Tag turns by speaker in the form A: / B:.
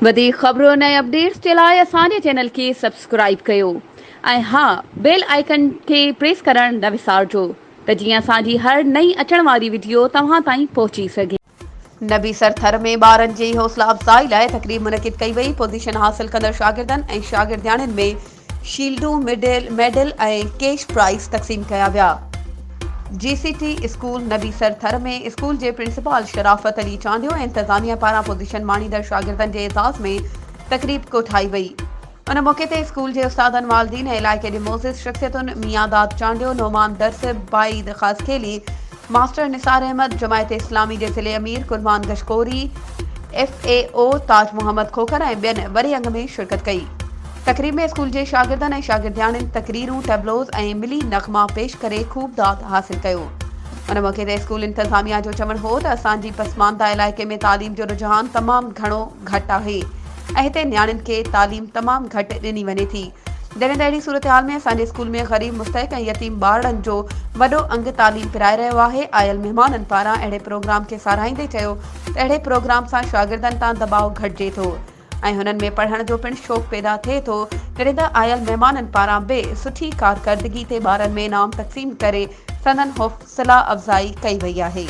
A: وڌيڪ خبرن ۽ اپڊيٽس جي لاء اسان جي چينل کي سبسڪرائيب ڪيو ۽ ها بيل آئيڪن کي پريس ڪرڻ نه وسارجو ته جيئن اسان جي هر نئين اچڻ واري وڊيو توهان تائين پهچي سگهي.
B: نبي سر ٿر ۾ ٻارن جي حوصلا افزائي لاء تقريب منعقد ڪئي وئي، پوزيشن حاصل ڪندڙ شاگردن ۽ شاگردياڻين ۾ شيلڊون، ميڊل ۽ ڪيش پرائز تقسيم ڪيا ويا. G C T school Nabisar Thar ۾ school جي پرنسپال شرافت علي چانڊيو ۽ انتظاميا پاران پوزيشن ماڻيندڙ شاگردن جي اعزاز ۾ تقريب ڪوٺائي وئي. ان موقعي تي اسڪول جي استادن، والدين ۽ علائقي جي معزز شخصيتن ميان داد چانڊيو، نعمان درس، باعيد خاصخيلي، ماسٽر نثار احمد، جماعت اسلامي جي ضلعي امير قربان گشڪوري، ايف اي او تاج محمد کوکر ۽ ٻين وڏي انگ ۾ شرڪت ڪئي. تقريب ۾ اسڪول جي شاگردن ۽ شاگردياڻين تقريرون، ٽيبلوز ۽ ملي نغما پيش ڪري خوب داد حاصل ڪيو. ان موقعي تي اسڪول انتظاميا جو چوڻ هو ته اسان جي پسمانده علائقي ۾ تعليم جو رجحان تمام گهڻو گهٽ آهي ۽ هتي نياڻين کي تعليم تمام گهٽ ڏني وڃي ٿي جڏهن ته اهڙي صورتحال ۾ اسان جي اسڪول ۾ غريب، مستحق ۽ يتيم ٻارڙن جو وڏو انگ تعليم پرائي رهيو آهي، آيل مهمانن پاران اهڙي پروگرام کي ساراهيندي چيو ته اهڙي پروگرام سان شاگردن تان دٻاء گهٽجي ٿو ۽ هنن ۾ پڙهڻ جو پڻ شوق پيدا ٿئي ٿو، جڏهن ته آيل مهمانن پاران به سٺي ڪارڪردگي تي ٻارن ۾ انعام تقسيم ڪري سندن حوصلا افزائي ڪئي وئي آهي.